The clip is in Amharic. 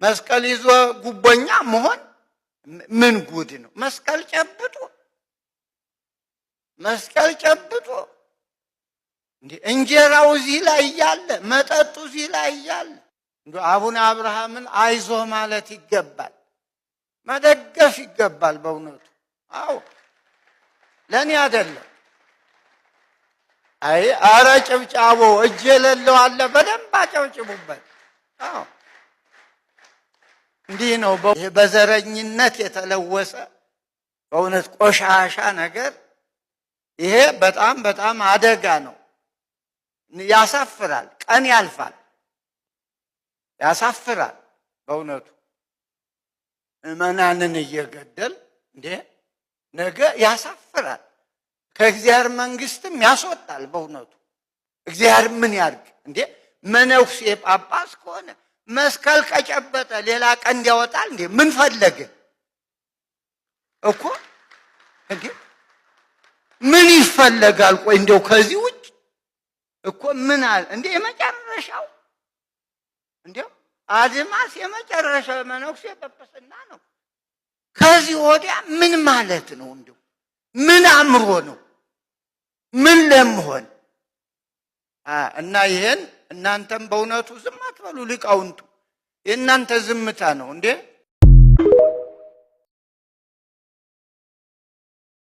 መስቀል ይዞ ጉቦኛ መሆን ምን ጉድ ነው? መስቀል ጨብጦ፣ መስቀል ጨብጦ እንዴ! እንጀራው እዚህ ላይ እያለ፣ መጠጡ እዚህ ላይ እያለ፣ እንደ አቡነ አብርሃምን አይዞህ ማለት ይገባል፣ መደገፍ ይገባል። በእውነቱ አዎ፣ ለእኔ አይደለም። አይ አረ ጭብጫቦ እጅ የሌለው አለ፣ በደንብ አጨብጭቡበት። አዎ፣ እንዲህ ነው። ይሄ በዘረኝነት የተለወሰ በእውነት ቆሻሻ ነገር፣ ይሄ በጣም በጣም አደጋ ነው። ያሳፍራል። ቀን ያልፋል። ያሳፍራል። በእውነቱ ምዕመናንን እየገደል እንዴ፣ ነገ ያሳፍራል። ከእግዚአብሔር መንግስትም ያስወጣል። በእውነቱ እግዚአብሔር ምን ያድርግ እንዴ? መነኩሴ ጳጳስ ከሆነ፣ መስቀል ከጨበጠ ሌላ ቀንድ ያወጣል እንዴ? ምን ፈለገ እኮ እንዴ? ምን ይፈለጋል? ቆይ፣ እንደው ከዚህ ውጭ እኮ ምን አለ እንዴ? የመጨረሻው እንዴው አድማስ፣ የመጨረሻው መነኩሴ ጵጵስና ነው። ከዚህ ወዲያ ምን ማለት ነው? እንደው ምን አእምሮ ነው? ምን ለመሆን? እና ይሄን እናንተም በእውነቱ ዝም አትበሉ ሊቃውንቱ። የእናንተ ዝምታ ነው እንዴ?